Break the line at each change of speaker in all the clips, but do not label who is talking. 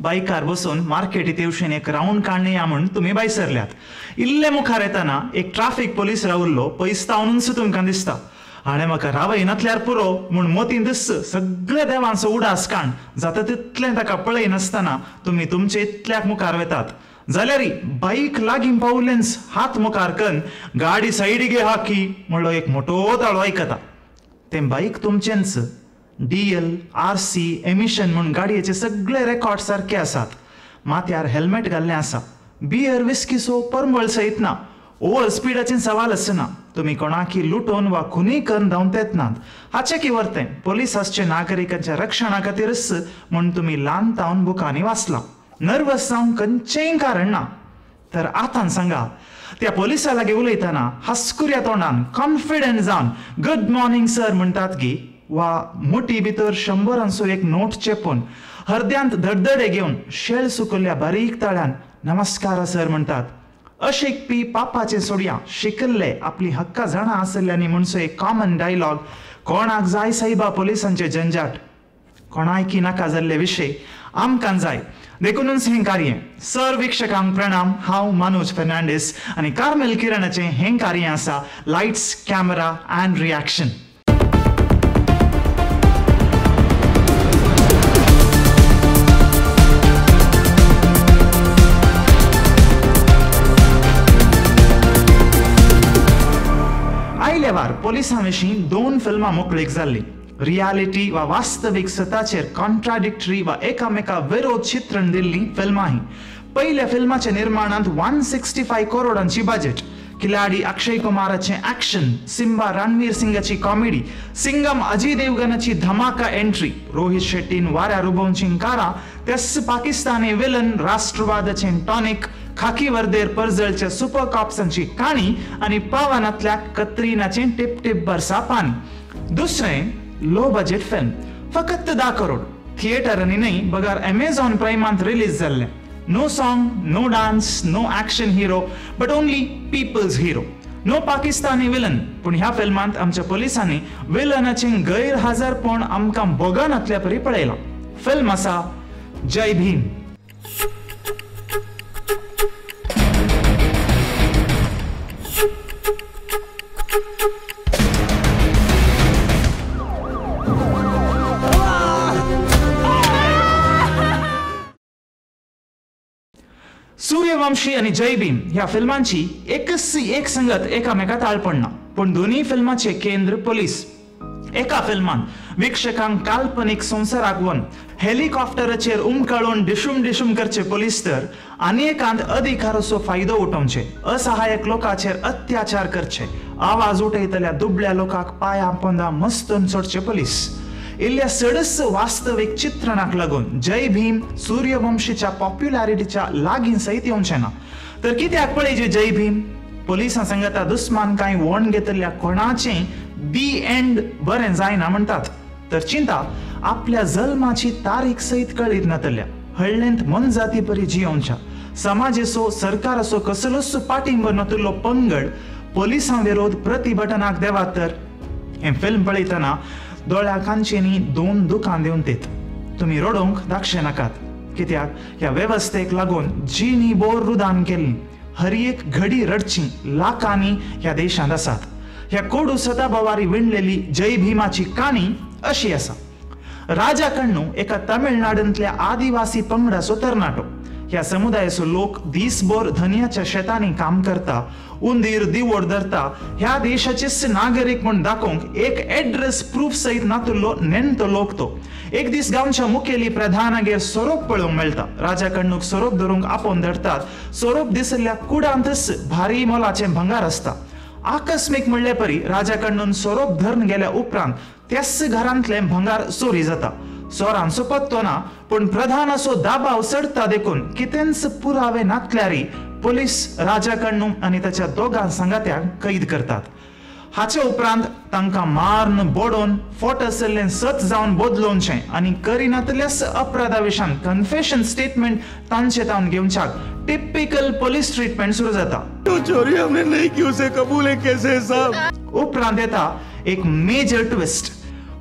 बायकार बसून मार्केटीत येवशेन एक रावंड काडया म्हूण तुमी भायर सरल्यात. इल्ले मुखार येतना एक ट्राफीक पोलीस रावल्लो पयस तावनूच तुमकां दिसता. हाणें म्हाका रावयनातल्यार पुरो म्हूण मोतींतच सगळे देवांचो उडास काण जाता तितलें ताका पळयनासतना तुमी तुमचे इतल्याक मुखार वेतात. जाल्यार बाईक लागीं पावलेंच हात मुखार कन गाडी सायडी घे हाकी म्हणलो एक मोटो ताळो आयकता. तें बाईक तुमचेंच. डीएल, आरसी, एमिशन म्हूण गाडयेचे सगळे रेकॉर्ड सारके आसात. माथ्यार हेल्मेट घाल्लें आसा. बियर विस्कीचो परमळ सयत ना. ओवर स्पिडाचें सवाल आसना. तुमी कोणाकी लुटोवन वा खुनी करून धांवतेत नात. हाचें की वर्तें पोलीस आसचे नागरिकांच्या रक्षणा खातीरच म्हूण तुमी ल्हान तावन बुकांनी वाचलां. नर्वस जावंक खंयचेंय कारण ना. तर आतां सांगा, त्या पोलिसा लागीं उलयतना हासकुऱ्या तोंडान कॉन्फिडंट जावन गुड मॉर्निंग सर म्हणटात गी, वा मुठी भितर 100 एक नोट चेपून हरद्यांत धडधडे घेवन शेळ सुकल्ल्या बारीक ताळ्यान नमस्कार सर म्हणटात. अशिकपी पापाचें सोडया शिकल्ले आपली हक्का जाणा आसल्ल्यांनी म्हणसो एक कॉमन डायलॉग कोणाक जाय सायबा पोलिसांचे झंझाट, कोणायकी नाका जाल्ले विशय आमकां जाय. देखूनच हें कार्य. सर वीक्षकांक प्रणाम. हांव मनोज फेर्नांडीस आनी कार्मेल किरणाचें हें कार्य आसा लायट्स, कॅमेरा अँड रिएक्शन. आयल्या वार पोलिसां विशीं दोन फिल्मां मोकळीक जाल्लीं. रियालिटी वा वास्तवीक सताचेर कॉन्ट्राडिक्टरी वा एकामेका विरोध चित्रण दिल्लीं फिल्मां ही. पयल्या फिल्माच्या निर्माणांत 165 करोडांची बजेट. खिलाडी अक्षय कुमाराचें ऍक्शन, सिम्बा रणवीर सिंगाची कॉमेडी, सिंगम अजय देवगनाची धमाका एंट्री, रोहित शेट्टीन वाऱ्यार उबोवचीं कारां, तेच पाकिस्तानी विलन राष्ट्रवादाचें टॉनिक, खाकी वर्देर परजळच्या सुपर कॉप्सांची काणी आनी पावनांतल्या कत्रीनाचें टिप टिप बरसा पाणी. दुसरें लो बजेट फिल्म, फकत 10 करोड, थिएटरांनी न्हय बगर अमेझॉन प्रायमांत रिलीज जाल्लें. No song, no dance, no action hero, but only people's hero. No Pakistani villain. पूण ह्या फिल्मांत आमच्या पोलिसांनी विलनाचें गैरहाजरपण आमकां भोगनातल्या परी पळयलां. फिल्म आसा जय भीम. सूर्यवंशी आनी जय भीम ह्या फिल्मांची एकच एक संगत एकामेका ताळपडना, पूण दोनूय फिल्माचे केंद्र पोलीस. एका फिल्मान वीक्षकांक काल्पनीक संवसाराक वन हेलिकॉप्टराचेर उमकाळून डिशूम डिशूम करचे पोलीस, तर आनी एकांत अधिकाराचो फायदो उठोवचे, असहायक लोकांचेर अत्याचार करचे, आवाज उठयतल्या दुबळ्या लोकांक पांया पोंदा मस्तून सोडचे पोलीस. इल्ल्या सडस वास्तवीक चित्रणाक लागून जय भीम सूर्यवंशीच्या पॉप्युलॅरिटीच्या लागीं सयत येवचें ना. तर कित्याक पळयचे जय भीम? पोलिसां सांगता दुस्मान कांय वण घेतल्या कोणाचें दी एंड बरें जायना म्हणटात. तर चिंता आपल्या जल्माची तारीख सयत कळीत नातल्या हळ्ळेंत मनजाती परी जियोवच्या समाजेचो सरकाराचो कसलोच पाठिंबो नातिल्लो पंगड पोलिसां विरोध प्रतिभटनाक देवात. तर हें फिल्म पळयतना दोळ्या कांचेनी दोन दुकां दिवन तेत. तुमी रडोवंक दाक्षे नाकात, कित्याक ह्या वेवस्थेक लागून जिणी बोर रुदान केल्ली हर एक घडी रडची लाखांनी ह्या देशांत आसात. ह्या कोडू सताबवारी विणलेली जय भीमाची काणी अशी आसा. राजा कण्णू एका तमिळनाडूंतल्या आदिवासी पंगडाचो तरणाटो. ह्या समुदायाचो लोक दीसभर धनयाच्या शेतांनी काम करता, उंदीर दिवोड धरता. ह्या देशाचेच नागरीक म्हूण दाखोवंक एक एड्रेस प्रूफ सयत नातुल्लो नेणतो लोक तो. एक दीस गांवच्या मुखेली प्रधानागेर सोरोप पळोवंक मेळटा. राजा कण्णूक सोरोप धरूंक आपोवन धरतात. सोरोप दिसल्या कुडांतच भारी मोलाचें भंगार आसता. आकस्मीक म्हणले परी राजा कण्णून सोरोप धरून गेल्या उपरांत त्याच घरांतलें भंगार चोरी जाता. चोरांचो पत्तो ना, पूण प्रधानाचो दाबाव चडटा देखून कितेंच पुरावे नातल्यारी पोलीस राजा कण्णू आनी ताच्या दोगां सांगात्यांक कैद करतात. हाचे उपरांत तांकां मारून बोडोवन फोट आशिल्लें सत जावन बदलोवचें आनी करिनातल्याच अपराधा विशान कन्फेशन स्टेटमेंट तांचे तावन घेवच्याक टिपिकल पोलीस ट्रिटमेंट सुरू जाता.
चोरी हमने नहीं की उसे कबूल है कैसे साहब.
उपरांत येता एक मेजर ट्विस्ट.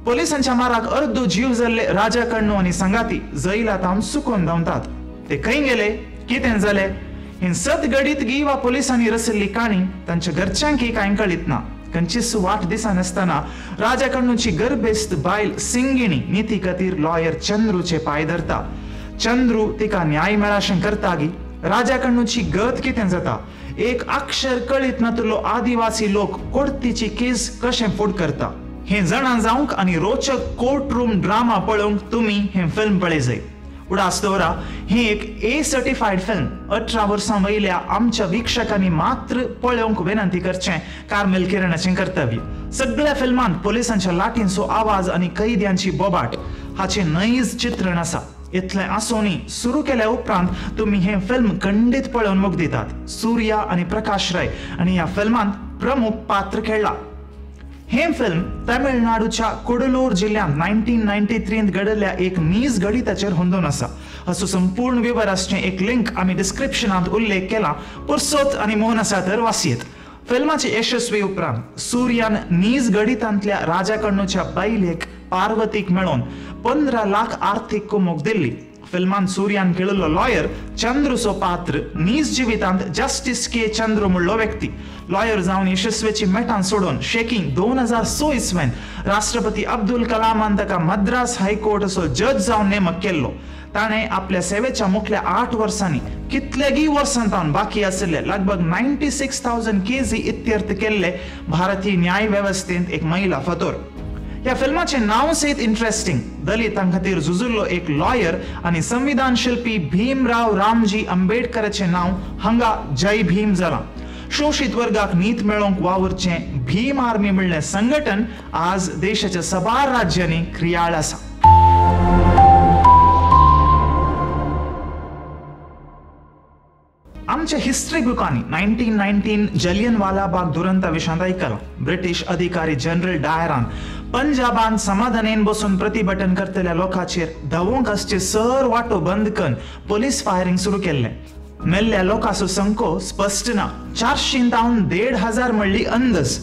पोलिसांच्या माराक अर्दो जीव जाल्ले राजा कण्णू आनी सांगाती जैला तावन सुकोन धांवतात. ते खंय गेले, कितें जालें हें सत घडीत गी वा पोलिसांनी रचिल्ली काणी तांच्या घरच्यांकी कांय कळीत ना. खंयचीच वाट दिसनासतना राजा कण्णूची गर्भेस्त बायल सिंगिणी निती खातीर लॉयर चंद्रूचे पांय धरता. चंद्रू तिका न्याय मेळाशें करता गी? राजा कण्णूची गत कितें जाता? एक अक्षर कळीत नातलो आदिवासी लोक कोर्तीची केस कशें फुड करता हें जाणा जावंक आनी रोचक कोर्टरूम ड्रामा पळोवंक तुमी हें फिल्म पळय जाय. उडास दवरा, ही एक ए सर्टिफायड फिल्म. 18 वर्सां वयल्या आमच्या वीक्षकांनी मात्र पळोवंक विनंती करचें कार्मेल किरणाचें कर्तव्य. सगळ्या फिल्मांत पोलिसांच्या लाठींचो आवाज आनी कैद्यांची बोबाट हाचें नैज चित्रण आसा. इतलें आसूनय सुरू केल्या उपरांत तुमी हें फिल्म खंडीत पळोवन मोग दितात. सूर्या आनी प्रकाश राय आनी ह्या फिल्मांत प्रमुख पात्र खेळ्ळा. हें फिल्म तमिळनाडूच्या कुडलूर जिल्ल्यांत 1993 घडिल्ल्या एक नीज घडिताचेर होंदून आसा. असो संपूर्ण विवर आसचें एक लिंक आमी डिस्क्रिप्शनांत उल्लेख केला. पुरसोत आनी मोहन आसा तर वासयेत. फिल्माचे यशस्वी उपरांत सूर्यान नीज घडितांतल्या राजा कण्णूच्या बायलेक पार्वतीक मेळोवन 15 लाख आर्थीक कुमोक दिल्ली. फिल्मान सूर्यान खेळिल्लो लॉयर चंद्रूचो पात्र नीज जिवितांत जस्टीस के चंद्रू म्हणलो व्यक्ती. लॉयर जावन यशस्वीची मेटां सोडून शेकिंग 2006 इस्वेन राष्ट्रपती अब्दुल कलामान ताका मद्रास हायकोर्टाचो जज जावन नेमक केल्लो. ताणें आपल्या सेवेच्या मुखल्या 8 वर्सांनी कितलेगी वर्सां तावन बाकी आशिल्ले लगभग 96,000 केजी इत्यर्थ केल्ले भारतीय न्याय वेवस्थेंत एक महिला फातोर. ह्या फिल्माचें नांव सयत इंट्रस्टिंग. दलितां खातीर झुजुल्लो एक लॉयर आनी संविधान शिल्पी भीमराव रामजी आंबेडकराचें नांव हांगा जय भीम जालां. शोशीत वर्गाक नीत मेळोवंक वावुरचें भीम आर्मी म्हणलें संघटन आज देशाच्या साबार राज्यांनी क्रियाळ आसा. आमच्या हिस्ट्री बुकांनी 1919 जलियनवाला बाग दुरंता विशांत आयकलां. ब्रिटीश अधिकारी जनरल डायरान पंजाबान समाधानेन बसून प्रतिभटन करतल्या लोकांचेर धांवूंक आसचे सर वाटो बंद करून पोलीस फायरिंग सुरू केल्लें. मेल्ल्या लोकांचो संको स्पश्ट ना. 400 तावन 1500 म्हणली अंदाज.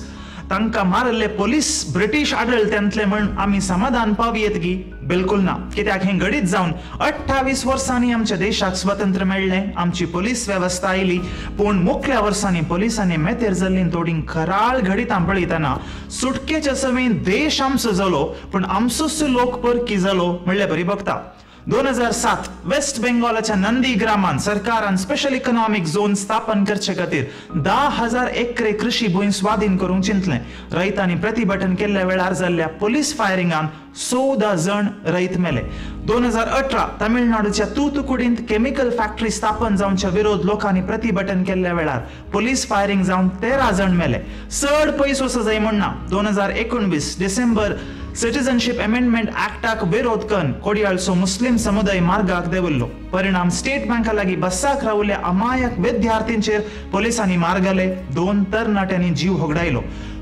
तांकां मारल्ले पोलीस ब्रिटीश आडळत्यांतले म्हण आमी समाधान पावयेत गी? बिलकुल ना. कित्याक हें घडीत जावन 28 वर्सांनी आमच्या देशाक स्वतंत्र मेळ्ळें, आमची पोलीस वेवस्था आयली, पूण मुखल्या वर्सांनी पोलिसांनी मेतेर जाल्लीं थोडीं खराळ घडितां पळयतना सुटकेच्या सवें देश आमचो जालो पूण आमचोच लोक परकी जालो म्हणले बरी बघता. 2007 वेस्ट बेंगॉलाच्या नंदीग्रामान सरकारान स्पेशल इकॉनॉमिक झोन स्थापन करचे खातीर 10,000 एकरे कृषी भूंय स्वाधीन करूंक चिंतलें. रयतांनी प्रतिभटन केल्ल्या वेळार जाल्ल्या पोलीस फायरिंगान 14 जण रयत मेले. 2018 तमिळनाडूच्या तूतुकुडींत केमिकल फॅक्टरी स्थापन जावच्या विरोध लोकांनी प्रतिभटन केल्ल्या वेळार पोलीस फायरिंग जावन 13 जण मेले. चड पयस वचो जाय म्हण ना. 2019 डिसेंबर सिटीजनशीप अमेंडमेंट ऍक्टाक विरोध करून कोडियाळचो मुस्लिम समुदाय मार्गाक देंवल्लो. परिणाम स्टेट बँका लागीं बसाक रावल्ल्या अमायक विद्यार्थींचेर पोलिसांनी मार घाले. 2 तरणाट्यांनी जीव होगडायलो.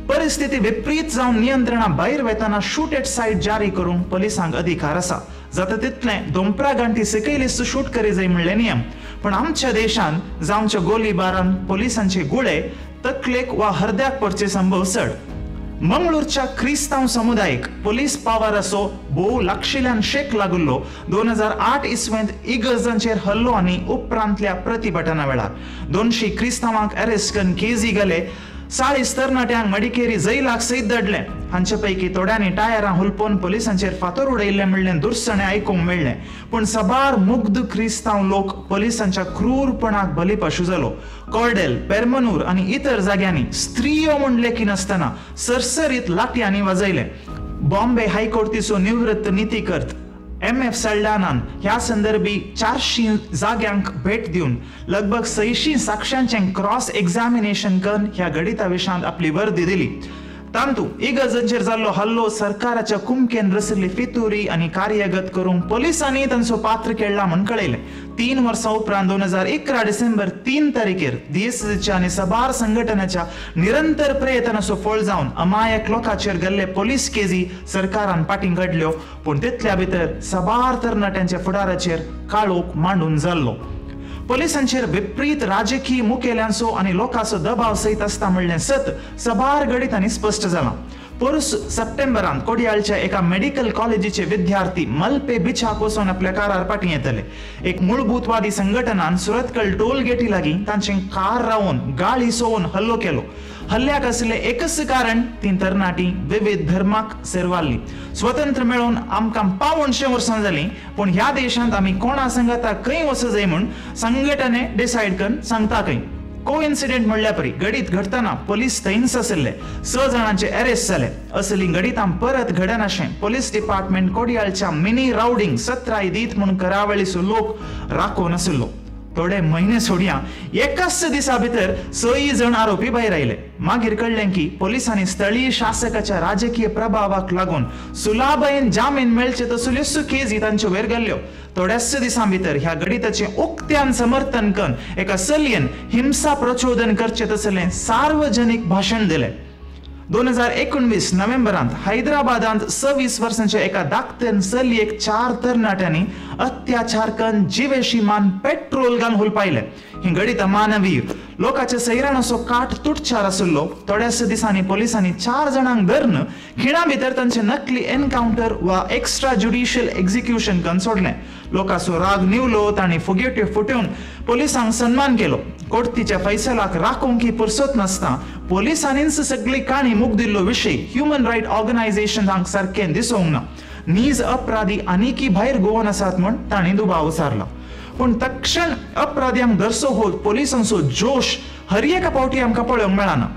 परिस्थिती विपरीत जावन नियंत्रणा भायर वेतना शूट एट सायट जारी करूंक पोलिसांक अधिकार आसा. जाता तितलें दोंपरा गांठी सकयलीच शूट करी जाय म्हणले नियम. पूण आमच्या देशांत जावच्या गोलीबारान पोलिसांचे गुळे तकलेक वा हरद्याक पडचे संभव चड. मंगळूरच्या क्रिस्तांव समुदायक पोलीस पावाराचो भोव लागशिल्ल्यान शेक लागिल्लो. 2008 इस्वेंत इगर्जांचेर हल्लो आनी उपरांतल्या प्रतिभटना वेळार 200 क्रिस्तांवांक अरेस्ट करून केजी गेले. 40 तरणाट्यांक मडिकेरी जैलाक सयत दडले. हांचे पैकी थोड्यांनी टायरां हुलपोवन पोलिसांचेर फातर उडयल्ले म्हणलें दुर्सणें आयकूंक मेळ्ळें. पूण साबार मुग्ध क्रिस्तांव लोक पोलिसांच्या क्रूरपणाक बलिपशू जालो. कॉर्डेल, पेरमनूर आनी इतर जाग्यांनी स्त्रियो म्हूण लेखिनासतना सरसरीत लाठयांनी वाजयले. बॉम्बे हायकोर्टीचो निवृत्त नितीकर्त MF सल्डानान ह्या संदर्भी 400 जाग्यांक भेट दिवन लगभग 600 साक्ष्यांचें क्रॉस एक्झामिनेशन करून ह्या घडिता विशांत आपली वर्दी दिली. तांतू इगर्जांचेर जाल्लो हल्लो सरकाराच्या कुमकेन रचिल्ली फितुरी आनी कार्यगत करूंक पोलिसांनी तांचो पात्र खेळ्ळा म्हूण कळयलें. 3 वर्सां उपरांत 2011 डिसेंबर 3 तारखेर DSSच्या आनी साबार संघटनाच्या निरंतर प्रयत्नाचो फळ जावन अमायक लोकांचेर गेल्ले पोलीस केजी सरकारान पाटीं काडल्यो. पूण तितल्या भितर साबार तरणाट्यांच्या फुडाराचेर काळोख मांडून जाल्लो. पोलिसांचेर विपरीत राजकीय मुखेल्यांचो आनी लोकांचो दबाव सयत आसता म्हणलें सत साबार घडितांनी स्पश्ट जालां. पोरूस सप्टेंबरांत कोडियाळच्या एका मेडिकल कॉलेजीचे विद्यार्थी मलपे बिचाक वचून आपल्या कारार पाटी येतले. एक मूळभूतवादी संघटनान सुरतकल टोल गेटी लागीं तांचे कार रावन गाळी सोवन हल्लो केलो. हल्ल्याक आसलें एकच कारण, ती तरणाटी विविध धर्माक सेरवाल्ली. स्वतंत्र मेळोवन आमकां 175 वर्सां जालीं, पूण ह्या देशांत आमी कोणा सांगाता खंय वचो जाय म्हूण संघटने डिसायड करून सांगता खंय. कोइन्सिडेंट म्हणल्या परी घडीत घडटना पोलीस थंयच आशिल्ले. 6 जाणांचे अरेस्ट जाले. असली घडितां परत घडनाशें पोलीस डिपार्टमेंट कोडियाळच्या मिनी रावडींग 17 दीत म्हूण करावळीचो लोक राखून आशिल्लो. थोडे म्हयने सोडया, एकाच दिसा भितर 6 जण आरोपी भायर आयले. मागीर कळ्ळें की पोलिसांनी स्थळीय शासकाच्या राजकीय प्रभावाक लागून सुलाबेन जामीन मेळचे तसल्योच केजी तांच्यो वयर घाल्ल्यो. थोड्याच दिसां भितर ह्या घडिताचें उक्त्यान समर्थन करून एका चलयेन हिंसा प्रचोदन करचें तसलें सार्वजनीक भाशण दिलें. 2019 नोव्हेंबरांत हैदराबादांत 26 वर्सांच्या एका धाकट्यान चलयेक 4 तरणाट्यांनी अत्याचार करून जिवेशी मान पेट्रोल घालून हुलपायलें. ही घडीत अमानवीय. लोकांच्या सैराणाचो काट तुटचार आशिल्लो. थोड्याच दिसांनी पोलिसांनी 4 जाणांक धरून खिणा भितर तांचे नकली एनकावंटर वा एक्स्ट्रा ज्युडिशियल एक्झिक्युशन करून सोडलें. लोकांचो राग निवलो, तांणी फुगेट्यो फुटोवन पोलिसांक सन्मान केलो. कोर्तीच्या फैसलाक राखूंक ही पुरसत नासतना पोलिसांनीच सगळी काणी मुख दिल्लो विशय ह्युमन रायट ऑर्गनायझेशनांक सारकें दिसूंक ना. नीज अपराधी आनीकी भायर गोवन आसात म्हूण तांणी दुबाव उचारला. पूण तक्षण अपराध्यांक धरसो हो पोलिसांचो जोश हर एका फावटी आमकां पळोवंक मेळना.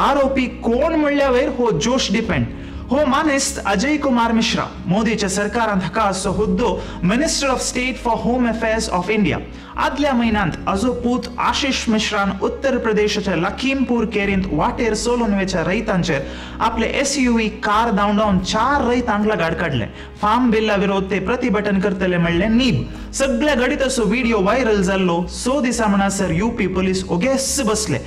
आरोपी कोण म्हणल्या वयर हो जोश डिपेंड. हो मानेस्त अजय कुमार मिश्रा मोदीच्या सरकारांत हाका आसचो हुद्दो minister of state for home affairs of India. आदल्या म्हयन्यांत आजो पूत आशिष मिश्रान उत्तर प्रदेशाच्या लखीमपूर केरींत वाटेर सोलोनवेच्या रयतांचेर आपले SUV car धांवडावन 4 रयतांक लगाड काडले. फार्म बिल्ला विरोध ते प्रतिभटन करतले म्हणलें नीब. सगळ्या घडीत असो व्हिडिओ व्हायरल जाल्लो. 6 दिसां म्हणसर यूपी पोलीस ओगेच बसले.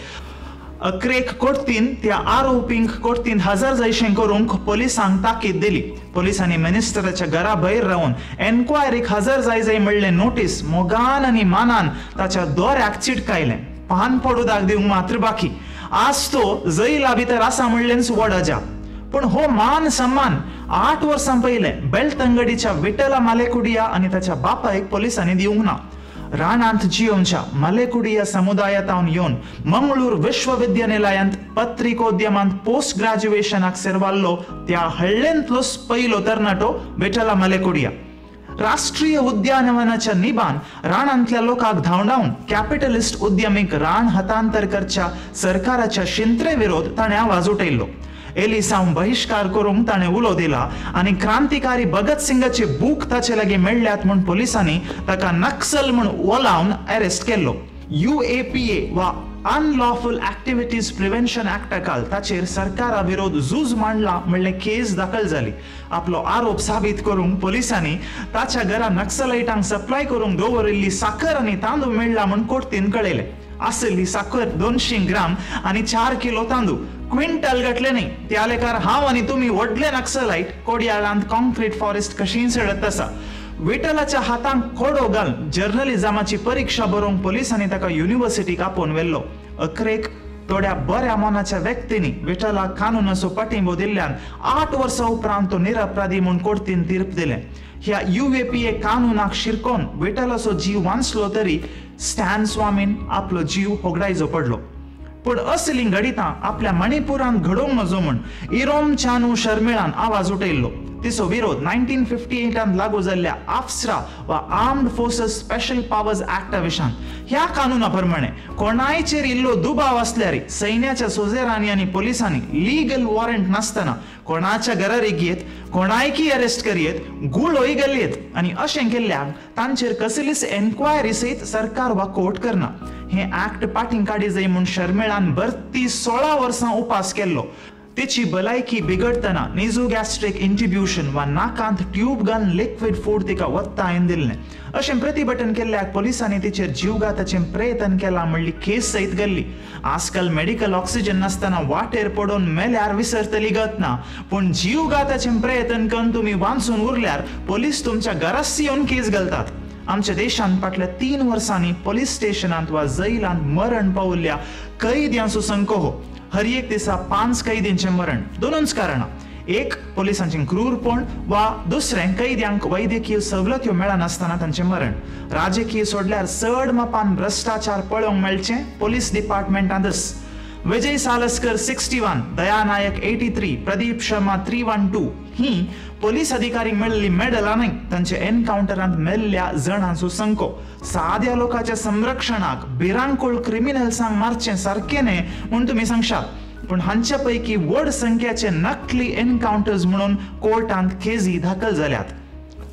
अक्रेक कोर्तीन त्या आरोपींक कोर्तीन हजर जायशें करूंक पोलिसांक ताकीद दिली. पोलिसांनी मिनिस्टराच्या घरा भायर रावन एन्क्वायरीक हजर जाय जाय म्हणलें नोटीस मोगान आनी मानान ताच्या दोऱ्याक चिटकायलें. पान पडुदाक दिवंक मात्र बाकी. आज तो जैला भितर आसा म्हणलेंच व्हड अजाप. पूण हो मान सन्मान 8 वर्सां पयलें बेलतंगडीच्या विठला मालेकुडिया आनी ताच्या बापायक पोलिसांनी दिवंक ना. रानांत जियोवच्या मलेकुडिया समुदायातावन येवन मंगळूर विश्वविद्यानिलयांत पत्रिकोद्यमांत पोस्ट ग्रॅज्युएशनाक सेरवाल्लो त्या हळ्ळेंतलोच पयलो तरणाटो विठला मलेकुडिया. राष्ट्रीय उद्यानवनाच्या निबान रानांतल्या लोकांक धांवडावन कॅपिटलिस्ट उद्यमीक रान हतांतर करच्या सरकाराच्या शिंत्रे विरोध ताणें आवाज उठयल्लो. एलिसांव बहिश्कार करूंक ताणें उलो दिला आनी क्रांतिकारी भगत सिंगाचे बूक ताचे लागीं मेळ्ळ्यात म्हूण पोलिसांनी ताका नक्सल म्हूण ओलावन अरेस्ट केल्लो. UAPA वा अनलॉफुल ऍक्टिव्हिटीज प्रिव्हेन्शन ऍक्टा खाल ताचेर सरकारा विरोध झूज मांडला म्हणलें केस दाखल जाली. आपलो आरोप साबीत करूंक पोलिसांनी ताच्या घरा नक्सलायटांक सप्लाय करूंक दवरिल्ली साखर आनी तांदूळ मेळ्ळा म्हूण कोर्तीन कळयलें. आसली साखर 200 ग्राम आनी 4 किलो तांदूळ क्विंटल घातले न्ही. त्या लेखार हांव आनी तुमी व्हडले नक्सलायट कोडियाळांत कॉन्क्रीट फॉरेस्ट कशी चडत आसा. विठलाच्या हातांक कोडो घाल जर्नलिझमाची परीक्षा बरोवंक पोलिसांनी ताका युनिव्हर्सिटीक आपोवन व्हेल्लो. अखरेक थोड्या बऱ्या मनाच्या व्यक्तींनी विठलाक कानुनाचो पाठिंबो दिल्ल्यान 8 वर्सां उपरांत तो निरपराधी म्हूण कोर्तीन तीर्प दिलें. ह्या UAPA कानुनाक शिरकोन विठलाचो जीव वांचलो तरी स्टॅन स्वामीन आपलो जीव होगडायचो पडलो. पूण असलीं घडितां आपल्या मणिपुरांत घडोवंक नजो म्हूण इरोम चानू शर्मिळान आवाज उठयल्लो. तिचो विरोध 1958 लागू जाल्ल्या आफ्सरा वा आर्म्ड फोर्सेस स्पेशल पावर्स ऍक्टा विशान. ह्या कानुना प्रमाणे कोणायचेर इल्लो दुबाव आसल्यार सैन्याच्या सोजेरांनी आनी पोलिसांनी लिगल वॉरंट नासतना कोणाच्या घरार घेत, कोणायकी अरेस्ट करयेत, गुळोय घालयेत आनी अशें केल्ल्याक तांचेर कसलीच एन्क्वायरी सयत सरकार वा कोर्ट करना. हे ऍक्ट पाटीं काडी जाय म्हूण शर्मिळान भरती 16 वर्सां उपास केल्लो. तिची भलायकी बिगडटना नेझोगॅस्ट्रीक इंट्युब्युशन वा नाकांत ट्यूब घालून लिक्विड फूड तिका वत्तायन दिल्लें. अशें प्रतिभटन केल्ल्याक पोलिसांनी तिचेर जीवघाताचें प्रयत्न केला म्हणली केस सयत घाल्ली. आजकाल मेडिकल ऑक्सिजन नासतना वाटेर पडून मेल्यार विसरतली गत ना, पूण जीवघाताचें प्रयत्न करून तुमी वांचून उरल्यार पोलीस तुमच्या घराच येवन केस घालतात. आमच्या देशांत फाटल्या 3 वर्सांनी पोलीस स्टेशनांत वा जैलांत मरण पावल्ल्या कैद्यांचो संको हो. हर एक दिसा 5 कैदींचें मरण. दोनूच कारणां. एक पोलिसांचें क्रूरपण वा दुसरें कैद्यांक वैद्यकीय सवलत्यो मेळनासतना तांचें मरण. राजकीय सोडल्यार चड मापान भ्रश्टाचार पळोवंक मेळचें पोलीस डिपार्टमेंटांतच. Vijay Salaskar 61, Daya Naik 83, Pradeep Sharma 312 ही पोलीस अधिकारी मेळिल्ली मेडलां न्हय, तांचे एनकावंटरांत मेल्ल्या जणांचो संको. साद्या लोकांच्या संरक्षणाक भिरांकूळ क्रिमिनल्सांक मारचें सारकें न्हय म्हूण तुमी सांगशात, पूण हांचे पैकी व्हड संख्याचे नकली एनकावंटर्स म्हणून कोर्टांत केजी दाखल जाल्यात.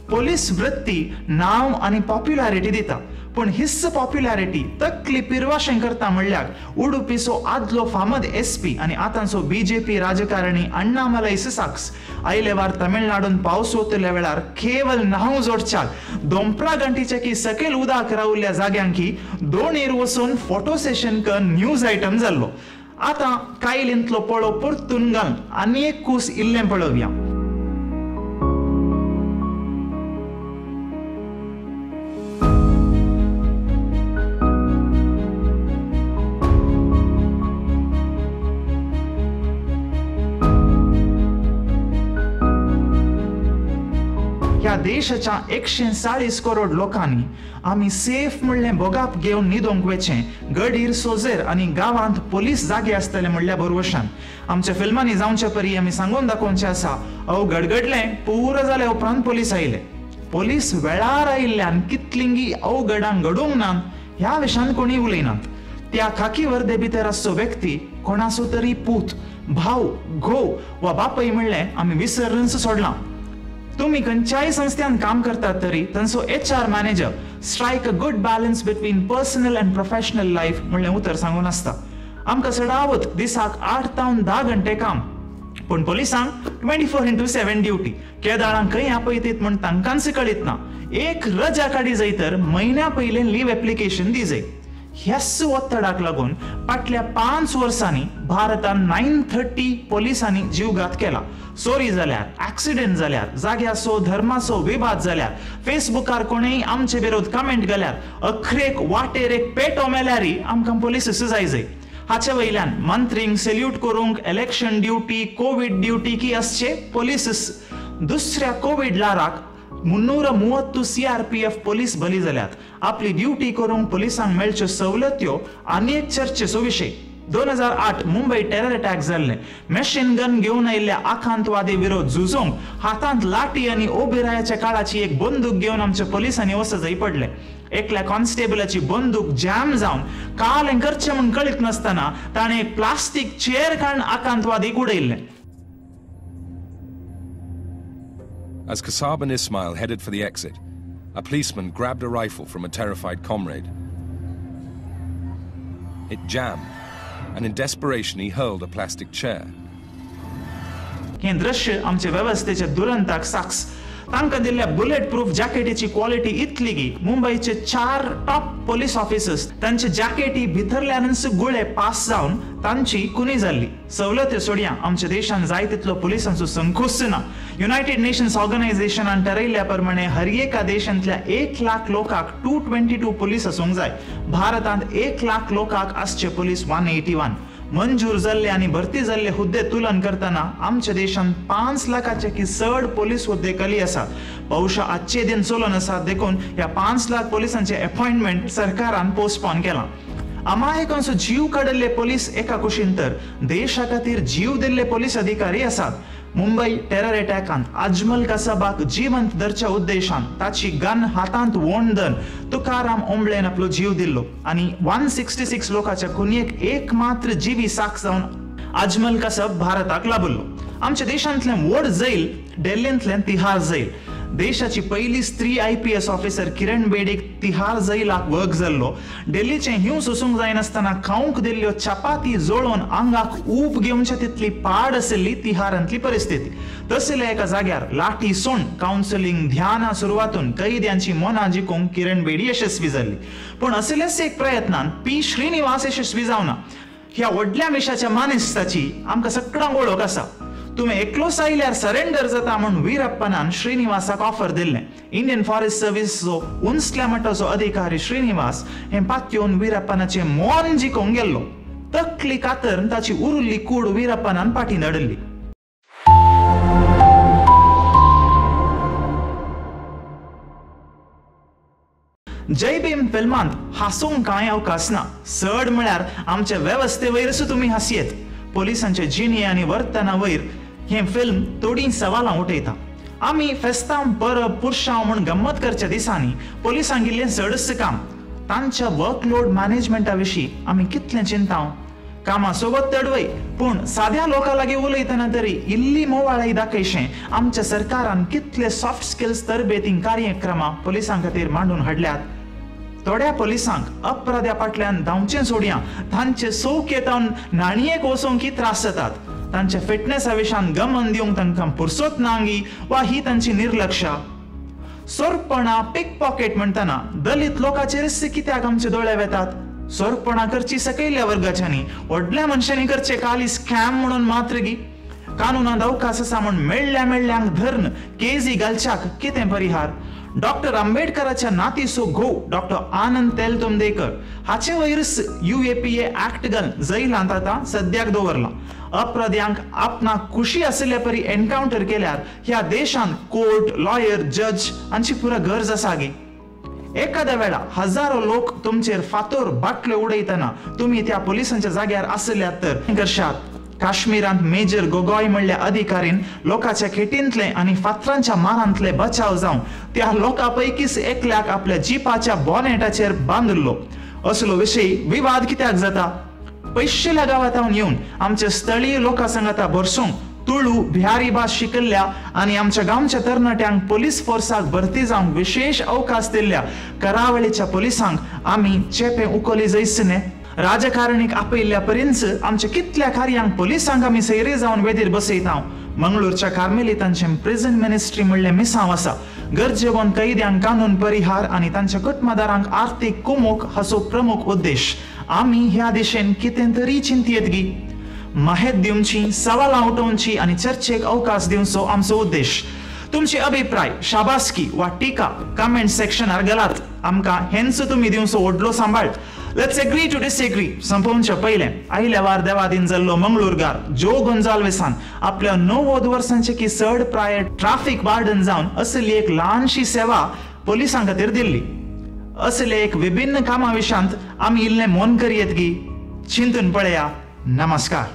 पोलीस वृत्ती नांव आनी पॉप्युलॅरिटी दिता, पूण his popularity तकली पिरवाशें करता म्हणल्यार उडुपीचो आदलो फामद एसपी आनी आतांचो बीजेपी राजकारणी अण्णामलय साक्स आयलेवार तमिळनाडून पावस वतल्या वेळार केवल न्हांव जोडच्याक दोंपरा घंटीच्या की सकयल उदक रावल्ल्या जाग्यांकी दोणीर वचून फोटो सेशन कर न्यूज आयटम जाल्लो. आतां कायलींतलो पळो परतून घाल आनी एक कूस इल्लें पळोवया. ह्या देशाच्या 140 करोड लोकांनी आमी सेफ म्हणलें भोगाप घेवन न्हिदोंक वेचें गडीर सोजेर आनी गांवांत पोलीस जागे आसतले म्हणल्या भरवशान. आमच्या फिल्मांनी जावचे परी आमी सांगून दाखोवचें आसा, अव गडगडलें पुरो जाल्या उपरांत पोलीस आयले. पोलीस वेळार आयिल्ल्यान कितलिंगी अवघडां घडूंक ना ह्या विशयान कोणी उलयनात. त्या खाकी वर्दे भितर आसचो व्यक्ती कोणाचो तरी पूत, भाव, घोव वा बापय म्हणलें आमी विसरूनच सोडलां. तुमी खंयच्याय संस्थेन काम करतात तरी तांचो HR manager strike a good balance between personal and professional life म्हणलें उतर सांगून आसता. आमकां चडावत दिसाक 8 तावन 10 घंटे काम, पूण पोलिसांक 24/7 ड्युटी. केदाळांक खंय आपयतीत म्हूण तांकांच कळीत ना. एक रजा काडी जाय तर म्हयन्या पयलें लीव एप्लिकेशन दी जाय. ह्याच ಒತ್ತಡಕ್ಕೆ लागून फाटल्या 5 वर्सांनी भारतान 930 पोलिसांनी जीवघात केला. चोरी जाल्यार, एक्सिडेंट जाल्यार, जाग्याचो धर्माचो विवाद जाल्यार, फेसबुकार कोणेय आमचे विरोध कमेंट घाल्यार, अखरेक वाटेर एक पेटो मेल्यारय आमकां पोलीस जाय जाय. हाचे वयल्यान मंत्रींक सेल्यूट करूंक इलेक्शन ड्युटी, कोवीड ड्युटी की आसचे पोलीस. दुसऱ्या कोवीड ल्हाराक 330 CRPF police बली जाल्यात. आपली ड्युटी करूंक पोलिसांक मेळच्यो सवलत्यो आनी एक चर्चेचो विशय. 2008 मुंबय टेरर अटॅक जाल्ले. मशीन गन घेवन आयिल्ल्या आखांतवादी विरोध झुजोवंक हातांत लाठी आनी ओबिरायाच्या काळाची एक बंदूक घेवन आमच्या पोलिसांनी वचजय पडले. एकल्या कॉन्स्टेबलाची बंदूक जॅम जावन काल हें करचें म्हूण कळीत नासतना ताणें एक प्लास्टीक चेअर काडून आकांतवादीक उडयल्लें.
As Kasab and Ismail headed for the exit, a policeman grabbed a rifle from a terrified comrade. It jammed, and in desperation he hurled a plastic chair.
हें दृश्य आमचे वेवस्थेच्या दुरंताक साक्ष. तांकां दिल्ल्या बुलेट प्रूफ जॅकेटीची क्वॉलिटी इतली की मुंबयचे 4 top police officers तांचे जॅकेटी भितरल्यानच गुळे pass जावन तांची कुनी जाल्ली. सवलत्यो सोडया, आमच्या देशान जाय तितलो पोलिसांचो संकोच ना. युनायटेड नेशन्स ऑर्गनायझेशनान ठरयल्ल्या प्रमाणे हर एका देशांतल्या 1 लाख लोकांक 222 पोलीस आसूंक जाय. भारतांत 1 लाख लोकांक आसचे पोलीस 181. मंजूर जाल्ले आनी भरती जाल्ले हुद्दे तुलन करतना आमच्या देशांत 5 लाखाचे की चड पोलीस हुद्दे खाली आसात. बहुशा आजचे दिन चलोवन आसात, देखून ह्या 5 लाख पोलिसांचे अपॉइंटमेंट सरकारान पोस्टपोन केलां. अमायकांचो जीव काडिल्ले पोलीस एका कुशीन तर देशा खातीर जीव दिल्ले पोलीस अधिकारी आसात. मुंबय टेरर अटॅकांत अजमल कसाबाक जिवंत धरच्या उद्देशान ताची गन हातांत वोंडन तुकाराम ओंबळेन आपलो जीव दिल्लो आनी 166 लोकांच्या खुनयेक एकमात्र जिवी साक्ष जावन अजमल कसाब भारताक लाभलो. आमच्या देशांतलें व्हड जैल दिल्लींतलें तिहार जैल. देशाची पहिली स्त्री IPS officer किरण बेडीक तिहार जैलाक वर्क जाल्लो. दिल्लीचें हिंव सोसूंक जायनासतना खावंक दिल्ल्यो चपाती जळोवन आंगाक ऊब घेवचे तितली पाड आशिल्ली तिहारांतली परिस्थिती. तसल्या एका जाग्यार लाठी सोण कावन्सिलिंग ध्याना सुरवातून कैद्यांची मनां जिखूंक किरण बेडी यशस्वी जाल्ली. पूण असल्याच एक प्रयत्नान पी श्रीनिवास यशस्वी जावना. ह्या व्हडल्या मिशाच्या मानेस्ताची आमकां सगळ्यांक वळख आसा. तुमी एकलोच आयल्यार सरेंडर जाता म्हूण वीरप्पनान श्रीनिवासाक ऑफर दिल्लें. इंडियन फॉरेस्ट सर्विसचो उंचल्या मट्टाचो अधिकारी श्रीनिवास हें पातयेवन वीरप्पनाचें मन जिखूंक गेल्लो. तकली कातर ताची उरुल्ली कूड वीरप्पनान फाटीं धाडिल्ली. जय भीम फिल्मांत हासूंक कांय अवकाश ना. चड म्हळ्यार आमचे वेवस्थे वयरच तुमी हासयेत. पोलिसांचे जिणे आनी वर्तना वयर हें फिल्म थोडीं सवालां उठयता. आमी फेस्तां परब पुरशांव म्हूण गम्मत करच्या दिसांनी पोलिसांक इल्लें चडच काम. तांच्या वर्कलोड मॅनेजमेंटा विशीं आमी कितलें चिंताव. कामा सोबत तडवय पूण साद्या लोकां लागीं उलयतना तरी इल्ली मोवाळाय दाखयशें आमच्या सरकारान कितले सॉफ्ट स्किल्स तरबेती कार्यक्रमां पोलिसां खातीर मांडून हाडल्यात. थोड्या पोलिसांक अपराध्या फाटल्यान धांवचें सोडया, तांचे सोकेतावन न्हाणयेक वचोंक त्रास जातात. तांच्या फिटनेसा विशान गमन दिवंक तांकां पुरसोत नांगी वा ही तांची निर्लक्षा. सोरपणां पिक पॉकेट म्हणटना दलित लोकांचेरच कित्याक आमचे दोळे वेतात? सोरपणां करची सकयल्या वर्गाच्यांनी, व्हडल्या मनशांनी करचे काली स्कॅम म्हणून मात्र गी. कानुनांत अवकाश आसा म्हूण मेळ्ळ्या मेळ्ळ्यांक धरून केजी घालच्याक कितें परिहार? डॉक्टर आंबेडकराच्या नातीचो घोव डॉक्टर आनंद तेलतुंबडेकर हाचे वयरच UAPA act घालून जैलांत आतां सद्याक दवरला. अपराध्यांक आपणाक खुशी आशिल्ल्या परी एनकावंटर केल्यार ह्या देशांत कोर्ट, लॉयर, जज हांची पुरा गरज आसा गे? एखाद्या वेळा हजारो लोक तुमचेर फातोर बाटल्यो उडयतना तुमी त्या पोलिसांच्या जाग्यार आसल्यात तर करशात? काश्मीरांत मेजर गोगोय म्हणल्या अधिकारीन लोकांच्या खेटींतले आनी फातरांच्या मारांतले बचाव जावन त्या लोकां पैकीच एकल्याक आपल्या जिपाच्या बॉनेटाचेर बांदिल्लो. असलो विशय विवाद कित्याक जाता? पयशिल्ल्या गांवांत येवन आमच्या स्थळीय लोकां सांगाता भरसूंक तुळू बिहारी भास शिकल्ल्या आनी आमच्या गांवच्या तरणाट्यांक पोलीस फोर्साक भरती जावंक विशेश अवकाश दिल्ल्या करावळीच्या पोलिसांक आमी चेपें उखली जैस न्ही. राजकारणीक आपयल्ल्या पर्यंत आमच्या कितल्या कार्यांक पोलिसांक आमी सैरे जावन वेदीर बसयता. मंगळूरच्या कार्मेलितांचें प्रिझन मिनिस्ट्री म्हणलें मिसांव आसा. गरजेवन कैद्यांक कानून परिहार आनी तांच्या कुटुंबदारांक आर्थीक कुमोक हाचो प्रमुख उद्देश. आमी ह्या दिशेन कितें तरी चिंतयेत गी? माहेत दिवची, सवालां उठोवची आनी चर्चेक अवकाश दिवचो आमचो उद्देश. तुमचे अभिप्राय, शाबासकी वा टिका कमेंट सेक्शनार घालात. आमकां हेंच तुमी दिवचो व्हडलो सांबाळ. Let's agree to disagree संपोवचे पयलें आयल्या वार देवादीन जाल्लो मंगळूरगार जो गोंजाल्वेसान आपल्या 90 वर्सांचे की चड प्राय ट्राफीक वार्डन जावन असली एक ल्हानशी सेवा पोलिसां खातीर दिल्ली. असले एक विभिन्न कामा विशांत आमी इल्लें मोन करयेत गी? चिंतून पळया. नमस्कार.